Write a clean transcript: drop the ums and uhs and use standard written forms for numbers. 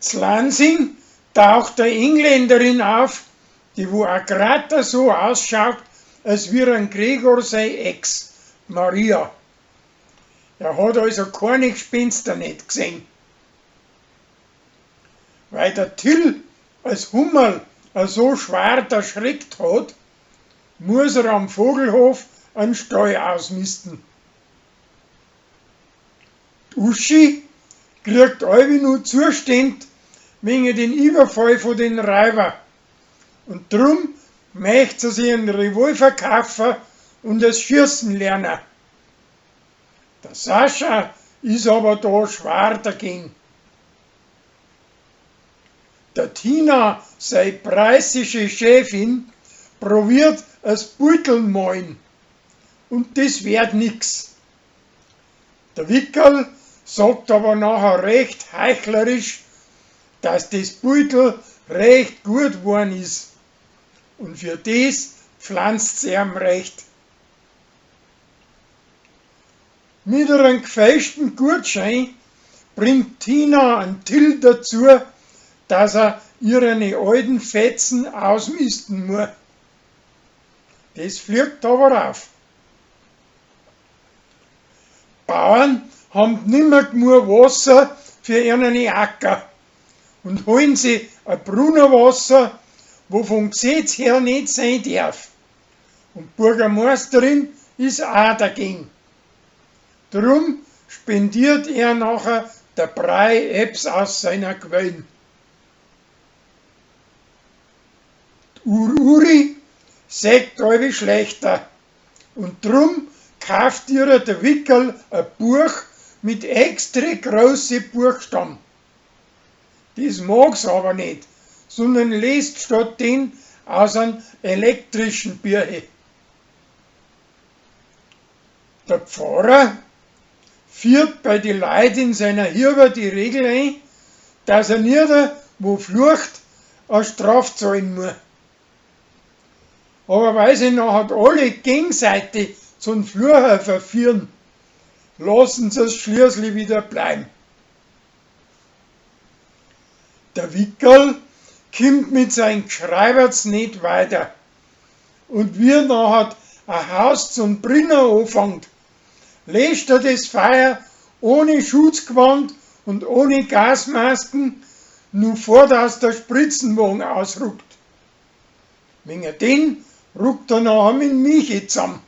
Z'Lansing taucht a Engländerin auf, die wo a grad so ausschaut, als wiar am Gregor sei Ex, Maria. Er hat also keine Gespenster net gsehn. Weil der Till as Hummerl so schwer derschreckt hat, muaß er am Vogelhof an Stall ausmisten. D'Uschi kriagt allwi no Zuständ wenge den Überfall vo den Räuber und drum mecht se sich an Revolver kaufa und as Schießen lerna. Der Sascha is aber da schwer dagegen. Der Tina sei preußische Chefin probiert as Beuteln malen und des werd nix. Der Wickerl sagt aber nachher recht heuchlerisch, dass des Beutel recht gut worn is und für des pflanzt sie am recht. Mit einem gefälschten Gutschein bringt Tina an Till dazu, dass er ihre alten Fetzen ausmisten muss. Das fliegt aber auf. Bauern haben nimmer genug Wasser für ihren Acker und holen sie ein Brunnenwasser, wo vom Gesetz her nicht sein darf. Und Bürgermeisterin ist auch dagegen. Drum spendiert er nachher der Brei Apps aus seiner Quellen. Ur-Uri sagt allwi schlechter und drum kauft ihr der Wickerl ein Buch mit extra große Buchstaben. Das mag's aber nicht, sondern lest statt den aus einem elektrischen Büche. Der Pfarrer führt bei die Leut in seiner Hirbe die Regel ein, dass er nieder, wo flucht, a Straf zahlen muss. Aber weil sie nachher alle gegenseitig zum Flucher verführen, lassen sie es schließlich wieder bleiben. Der Wickerl kommt mit seinem Geschreiberts nicht weiter. Und wie er nachher ein Haus zum Brennen anfängt, löscht er das Feuer ohne Schutzgewand und ohne Gasmasken, nur vor dass der Spritzenwagen ausrückt. Wegen den ruckt er nachher mit Michi zusammen.